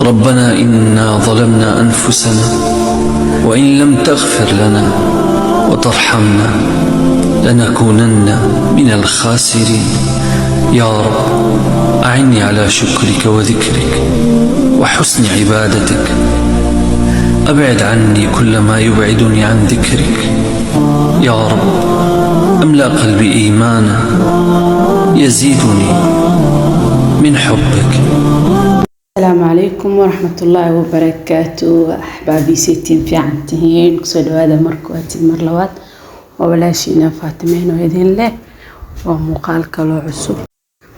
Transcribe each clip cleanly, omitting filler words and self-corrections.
ربنا إنا ظلمنا أنفسنا وإن لم تغفر لنا وترحمنا لنكونن من الخاسرين. يا رب، أعني على شكرك وذكرك وحسن عبادتك. أبعد عني كل ما يبعدني عن ذكرك. يا رب، املأ قلبي إيمانا يزيدني من حبك. Asalaamu calaykum waraxmatullaahi wabarakaatu. Axbaabii, saytiin? Fiican tihiin? Kusoo dhawaada mar koowaad, mar labaad. Waa walaashiina Faatimeen oo idin leh waa muuqaal kaloo cusub.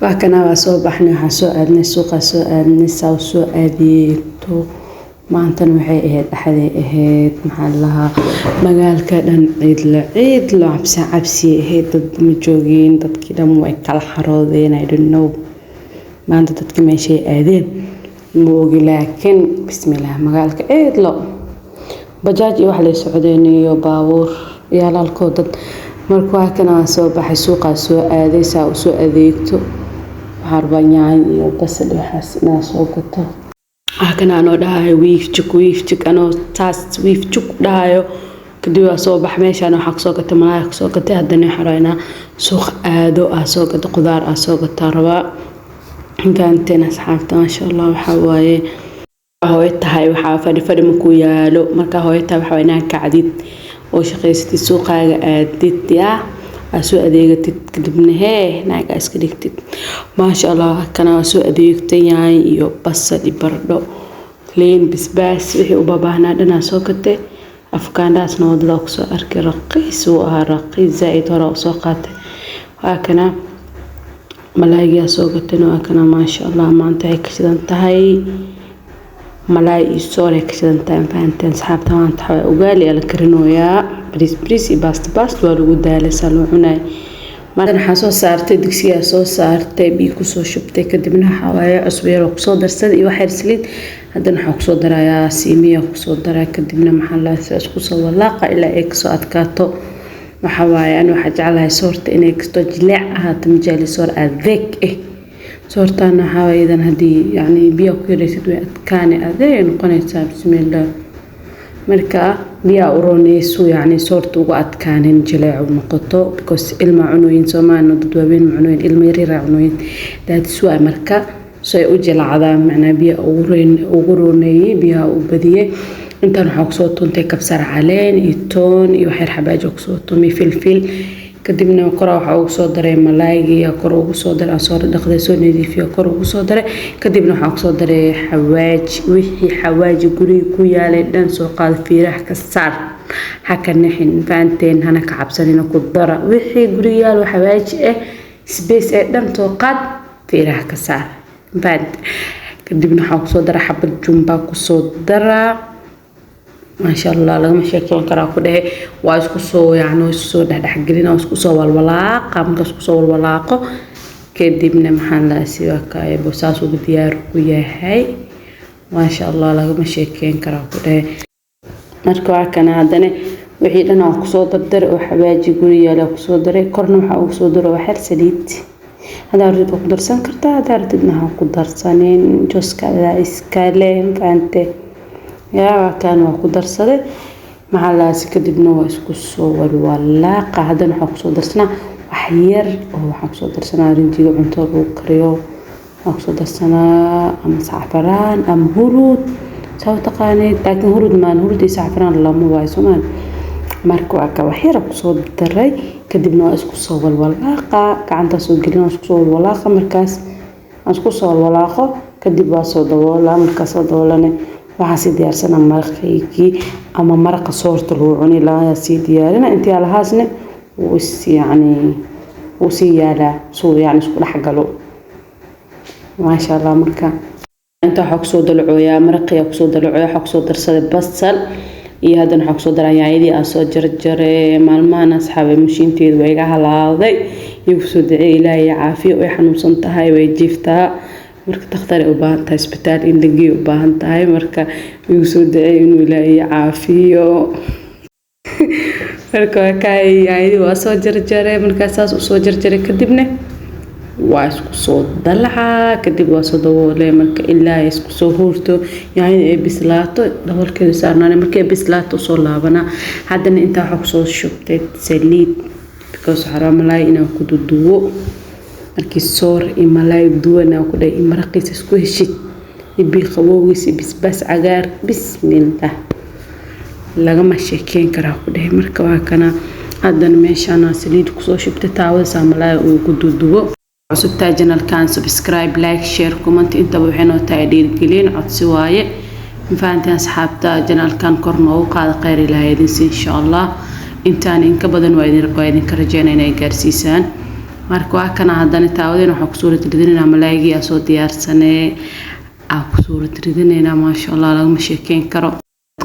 Waa kana, waa soo baxnay, waxaa soo aadnay suuqa, soo aadnay saa soo adeegto. Maantana waxay ahayd axaday ahayd. Maxaa lahaa, magaalka dhan ciidlo ciidlo, cabsi cabsi ahayd. Dad ma joogin, dadkii dhan way kala xaroodeen. I don't know maanta dadka meeshay aadeen, ma ogi, laakiin bismillaah, magaalka ciidlo, bajaaj iyo wax lay socdeen iyo baabuur iyo halaalkood dad. Marka waa kana, waan soo baxay, suuqaa soo aaday saa u soo adeegto. Waxaan rabaa yaanyo iyo basal iyo waxaas inaan soo gato. Waa kana anoo dhahayo wiif juk, wiif juk, anoo taas wiif juk dhahayo. Kadib waa soo bax, meeshaan waxaa kusoo gatay malaay, kusoo gatay. Haddana waxaan rabaa inaa suuq aado, aa soo gato qudaar, aa soo gataa rabaa. Fahanteen, asxaabta? Maasha Allah. Waxaa waaye, hooyo tahay, waxaa fadhi fadhi makuu yaalo. Markaa hooyo tahay, waxaa inaa kacdid oo shaqaysatid, suuqaaga aadid, yaa aa soo adeegatid, kadibna hee naaga iska dhigtid. Maasha Allah, kana waa soo adeegtay, yaanyo iyo basal iyo baradho, liin, basbaas, wixii u baahnaa dhanaa soo gatay. Afkaandhaasna wadada kusoo arkay, raqiis uu ahaa, raqiis zaaid, hore usoo qaatay. Waa kana malaaygaa soo gatayna, waa kana. Maasha Allah, maanta waxay ka shidan tahay malaay iyo soor ay ka shidan tahay. Fahanteen, asxaabta? Maanta waxaa ugaali la karinooyaa, bariis bariis iyo baasto baasto waa lagu daalay saa loo cunaay. Markan waxaa soo saartay digsigaa, soo saartay, biyo kusoo shubtay. Kadibna waxaa waaye cusbo yaroo kusoo darsaday iyo waxyar saliid. Haddana waxaa kusoo darayaa siimiya kusoo daraa. Kadibna maxaa la isku soo walaaqa ilaa ay kasoo adkaato. Waxaa waaye, ani waxaa jeclahay soorta inay kastoo jileec ahaato, majaali soor adeeg ah. Soortaana waxaa waaye idan haddii yacni biyaha ku yaraysid, way adkaani, adeeg ay noqonaysaa. Bismillah. Marka biyaha u rooneysu yacni soorta uga adkaanin, jileec u noqoto, because ilma cunooyin Soomaaliya, dad waaweyn ma cunooyin, ilma yaryar cunooyin. That's why marka so ay u jilacdaan, macnaa biyaha ugu roon ugu rooneeyey, biyaha u badiyey. Intaan waxaa kusoo tuntay kabsar caleen iyo toon iyo waxyar xabaajo kusoo tumay, filfil. Kadibna kora waxaa ugu soo daray malaaygii, kor ugu soo daray, aan soo dhaqday, soo nadiifiyo, kor ugu soo daray. Kadibna waxaa kusoo daray xawaaji, wixii xawaaji guriga ku yaalay dhan soo qaada, fiiraha ka saar, ha ka nixin. Fahanteen? Hana ka cabsanina, ku dara wixii guriga yaalo xawaaji ah, spice ee dhan soo qaad, fiiraha ka saar. Fahante? Kadibna waxaa kusoo dara xabad jumba kusoo daraa. Maasha Allah, lagama sheekeyn karaa ku dhehe. Waa isku soo yacni waa isku soo dhexdhexgelina, waa isku soo walwalaaqa. Marka isku soo walwalaaqo kadibna maxaa la siwaa kaaybo, saas uu diyaar ku yahay. Maasha Allah, lagama sheekeyn karaa ku dhehe. Marka waa kana, haddana wixii dhan aan kusoo dardaray oo xawaaji guri yaala kusoo daray. Korna waxaa ugu soo daro waxyar saliid. Haddaa rabtid waa ku darsan kartaa, haddaa rabtidna ha ku darsanin, jooska iskale. Fahante? Yaa waa kaan, waa ku darsaday. Maxaa lahaasi, kadibna waa isku soo walwalaaqa. Haddana waxaa kusoo darsanaa wax yar oo waxaan kusoo darsanaa rinjiga cuntada lagu kariyo. Waxaan kusoo darsanaa ama sacfaraan ama huruud, saa u taqaanid, laakiin huruud maan, huruud iyo sacfaraan lama waayo soomaan. Marka waa ka wax yar kusoo daray. Kadibna waa isku soo walwalaaqa, gacantaa soo gelin, waa isku soo walwalaaqa. Markaas aan isku soo walwalaaqo kadib waa soo daboolaa. Markaa soo daboolane, waxaa sii diyaarsanaa maraqaygii ama maraqa soorta lagu cuni lahaa sii diyaarina. Intii alahaasne wuu is yacni wuu sii yaalaa suu yacni isku dhex galo. Maasha Allah. Marka inta waxaa kusoo dalacooyaa maraqii kusoo dalacooya. Waxaa kusoo darsaday basal iyo haddana waxaa kusoo daraa yaanyadii aan soo jarjaray. Maalmahan, asxaabay, mashiinteedu waa iga halaaday. Igu soo duceey Ilaahay caafiyo. Way xanuunsan tahay, way jiiftaa. Marka takhtar ay u baahan tahay, isbitaal in la geeyo u baahan tahay. Marka igu soo duceey inuu Ilaahay caafiyo. Marka waa kaay, yaanyadii waa soo jarjaray. Markaa saas usoo jarjaray kadibna Waa isku soo dalacaa, kadib waa soo daboolay. Marka ilaa ay isku soo huurto, yaanyada ay bislaato, daboolkeeda saarnaana. Markay bislaato usoo laabanaa. Haddana intaa waxaa kusoo shubtay saliid, because waxaa rabaa malaay inaan ku duduwo. Markii soor iyo malaay duwan aan ku dhahay iyo maraqiisa isku heshid iyo biyo qabowgiisa iyo basbaas cagaar, bismillah, lagama sheekeyn karaa ku dhahay. Marka waa kana, haddana meeshaan saliid kusoo shubtay taawada saa malaay uu ku duduwo. Cusubtaa channelkan, subscribe, like, share, comment, intaba waxay noo tahay dhiirigelin. Codsi waaye, mafahanteen asxaabta? Channelkan kor noogu qaada, kheyr Ilaahay idin si, insha Allah. Intaan inka badan waa idinka rajeynaa inay gaarsiisaan. Marka waa kana, haddana taawadeen waxaa kusoo ridridinaynaa malaygii aa soo diyaarsanee aa kusoo ridridinaynaa. Maasha Allah, lagama sheekeyn karo.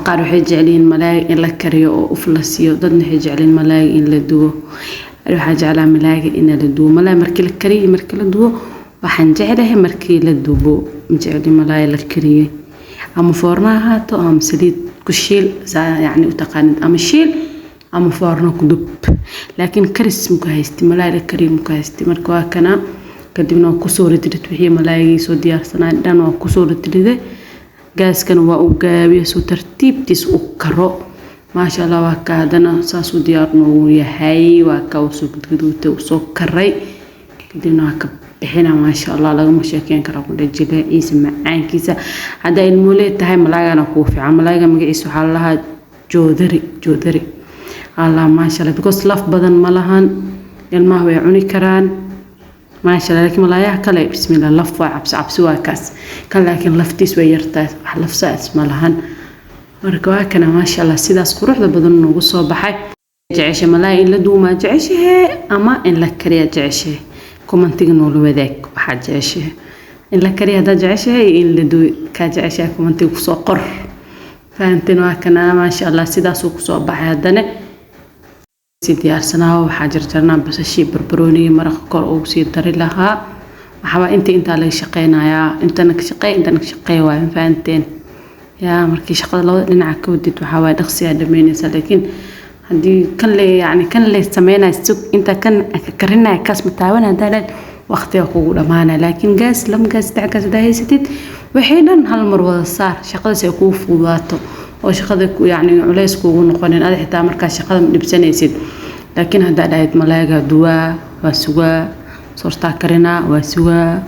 Qaar waxay jecelihiin malaay in la kariyo oo uf la siiyo, dadna waxay jecelihiin malaay in la duwo. Waxaan jeclaa malaayga in la duwo. Malaay markii la kariyo iyo markii la duwo, waxaan jeclahay markii la dubo. Ma jecli malaay la kariyey. Ama foorno ha ahaato ama saliid ku shiil, saa yacni u taqaanid, ama shiil ama foorno ku dub, laakiin karis muku haysti, malaay la kariyo muku haysti. Marka waa kana, kadibna waa kusoo ridrid wixii malaaygii soo diyaarsanaa dhan, waa kusoo ridriday. Gaaskana waa u gaabiya suu tartiibtiis u karo. Maasha Allah, waa ka haddana saasuu diyaar noogu yahay. Waa ka usoo gudguduutay, usoo karay, kadibna waa ka bixina. Maasha Allah, lagama sheekeyn karo ku jileeciisa, macaankiisa. Haddaa ilmooley tahay, malaagana kuu fiican. Malaaga magaciisa waxaa la lahaa joodari, joodari Allah. Maasha Allah, because laf badan ma lahan, ilmaha way cuni karaan, maasha Allah. Laakiin malaayaha kale, bismillah, laf waa cabsi cabsi waa kaas kan, laakiin laftiis way yartahay, wax lafsaas ma lahan. Marka waa kana, maasha Allah, sidaas quruxda badan noogu soo baxay. Jecesha malaay in la duumaa jeceshahe ama in la kariyaa jeceshahe? Commentiga noola wadaag waxaad jeceshahe. In la kariya haddaad jeceshahay iyo in la duwi kaa jeceshahay, commentiga kusoo qor. Fahanteen? Waa kana, maasha Allah, sidaasuu kusoo baxay. Haddana si diyaarsanaa waxaa jarjarnaa basashii, barbaroonigii maraqa kor ugu sii dari lahaa. Waxaabaa inta intaa laga shaqeynayaa, intana ka shaqeey, intana ka shaqeey waayo. Fahanteen yaa? Markii shaqada labada dhinaca ka wadid, waxaa waaye dhaqsiyaa dhameynaysa. Laakiin haddii kan le yacni kan le sameynaya, sug inta kan ka karinaya, kaas ma taaban haddaa leed, waqtiga kugu dhamaanaya. Laakiin gaas lama gaas, saddex gaas haddaa haysatid, waxay dhan hal mar wada saar, shaqadaas ay kugu fududaato oo shaqada yacni culays kugu noqonin ada xitaa markaa shaqada ma dhibsanaysid. Laakiin haddaa dhahayd malaaga duwaa, waa sugaa, soortaa karinaa, waa sugaa,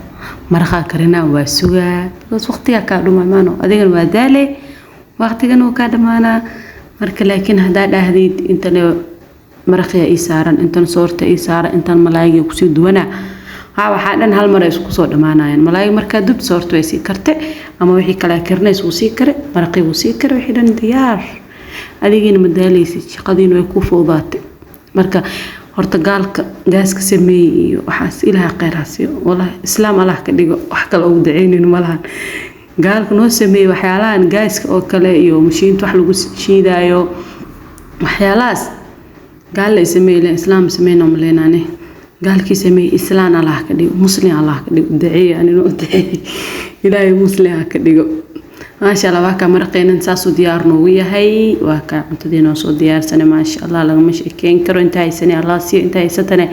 maraqaa karinaa, waa sugaa, because waqtigaa kaa dhuma maano, adigana waa daale, waqtigana wuu kaa dhamaanaa. Marka laakiin haddaa dhahdid intana maraqiya ii saaran, intan soorta ii saaran, intan malaayga kusii duwanaa, ha waxaa dhan hal mar ay isku soo dhamaanayaan. Malaayga markaa dub, soorta way sii karte ama wixii kale karinays wuu sii kare, maraqii wuu sii kare, wixii dhan diyaar, adigiina ma daaleysid, shaqadiina way kuu fududaatay. Marka horta gaalka gaaska sameeyey iyo waxaas, Ilaaha kheyr ha siiyo, wallahi Islaam Allah ka dhigo, wax kale ugu duceynayno malahan. Gaalka noo sameeyey waxyaalahan gaaska oo kale iyo mashiinta wax lagu shiidaayo, waxyaalahaas gaal la sameeyey, Islaam sameyna maleynaane. Gaalkii sameeyey Islaan Allah ka dhigo, Muslim Allah ka dhigo, duceeye, anina u duceeye, Ilaahay Muslim ha ka dhigo. Maasha Allah, waa kaa maraqeenan saasuu diyaar noogu yahay. Waa kaa cuntadii noo soo diyaarsanay. Maasha Allah, lagama sheekeyn karo. Inta haysanay Allah siiyo, inta haysatane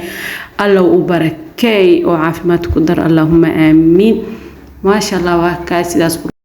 Allah u barakeey oo caafimaad ku dar. Allahuma aamiin. Maasha Allah, waa kaa sidaas.